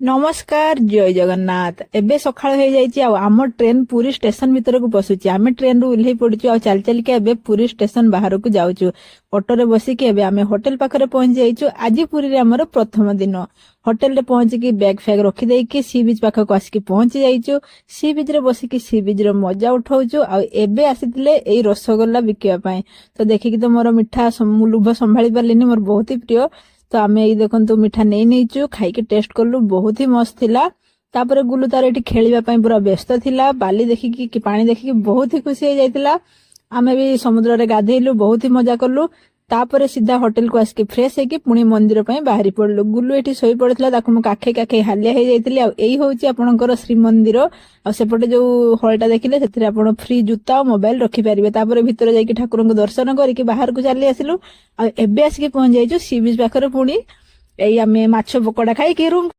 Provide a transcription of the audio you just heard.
ନମସ୍କାର, ଜୟ ଜଗନ୍ନାଥ। ଏବେ ସକାଳ ହେଇଯାଇଛି ଆଉ ଆମ ଟ୍ରେନ ପୁରୀ ଷ୍ଟେସନ ଭିତରକୁ ପଶୁଛି। ଆମେ ଟ୍ରେନରୁ ଓହ୍ଲେଇ ପଡିଛୁ ଆଉ ଚାଲି ଚାଲିକି ଏବେ ପୁରୀ ଷ୍ଟେସନ ବାହାରକୁ ଯାଉଛୁ। ଅଟୋରେ ବସିକି ଏବେ ଆମେ ହୋଟେଲ ପାଖରେ ପହଞ୍ଚି ଯାଇଛୁ। ଆଜି ପୁରୀରେ ଆମର ପ୍ରଥମ ଦିନ। ହୋଟେଲରେ ପହଞ୍ଚିକି ବ୍ୟାଗ ଫ୍ୟାଗ ରଖିଦେଇକି ସି ବିଚ୍ ପାଖକୁ ଆସିକି ପହଞ୍ଚି ଯାଇଛୁ। ସି ବିଚ୍ ରେ ବସିକି ସି ବିଚ୍ ର ମଜା ଉଠାଉଛୁ। ଆଉ ଏବେ ଆସିଥିଲେ ଏଇ ରସଗୋଲା ବିକିବା ପାଇଁ। ତ ଦେଖିକି ତ ମୋର ମିଠା ମୁଁ ଲୋଭ ସମ୍ଭାଳି ପାରିଲିନି। ମୋର ବହୁତ ହି ପ୍ରିୟ। ତ ଆମେ ଏଇ ଦେଖନ୍ତୁ, ମିଠା ନେଇ ନେଇଛୁ, ଖାଇକି ଟେଷ୍ଟ କଲୁ, ବହୁତ ହି ମସ୍ତ ଥିଲା। ତାପରେ ଗୁଲୁ ତାର ଏଠି ଖେଳିବା ପାଇଁ ପୁରା ବ୍ୟସ୍ତ ଥିଲା। ବାଲି ଦେଖିକି କି ପାଣି ଦେଖିକି ବହୁତ ହି ଖୁସି ହେଇଯାଇଥିଲା। ଆମେ ବି ସମୁଦ୍ରରେ ଗାଧେଇଲୁ, ବହୁତ ହି ମଜା କଲୁ। ତାପରେ ସିଧା ହୋଟେଲକୁ ଆସିକି ଫ୍ରେଶ ହେଇକି ପୁଣି ମନ୍ଦିର ପାଇଁ ବାହାରି ପଡିଲୁ। ଗୁଲୁ ଏଠି ଶୋଇ ପଡିଥିଲା, ତାକୁ ମୁଁ କାଖେଇ କାଖେଇ ହାଲିଆ ହେଇଯାଇଥିଲି। ଆଉ ଏଇ ହଉଛି ଆପଣଙ୍କର ଶ୍ରୀମନ୍ଦିର। ଆଉ ସେପଟେ ଯୋଉ ହଲଟା ଦେଖିଲେ, ସେଥିରେ ଆପଣ ଫ୍ରି ଜୁତା ଆଉ ମୋବାଇଲ ରଖିପାରିବେ। ତାପରେ ଭିତରେ ଯାଇକି ଠାକୁରଙ୍କୁ ଦର୍ଶନ କରିକି ବାହାରକୁ ଚାଲି ଆସିଲୁ। ଆଉ ଏବେ ଆସିକି ପହଞ୍ଚି ଯାଇଛୁ ସି ବିଚ୍ ପାଖରେ। ପୁଣି ଏଇ ଆମେ ମାଛ ପକୋଡା ଖାଇକି ରୁମ୍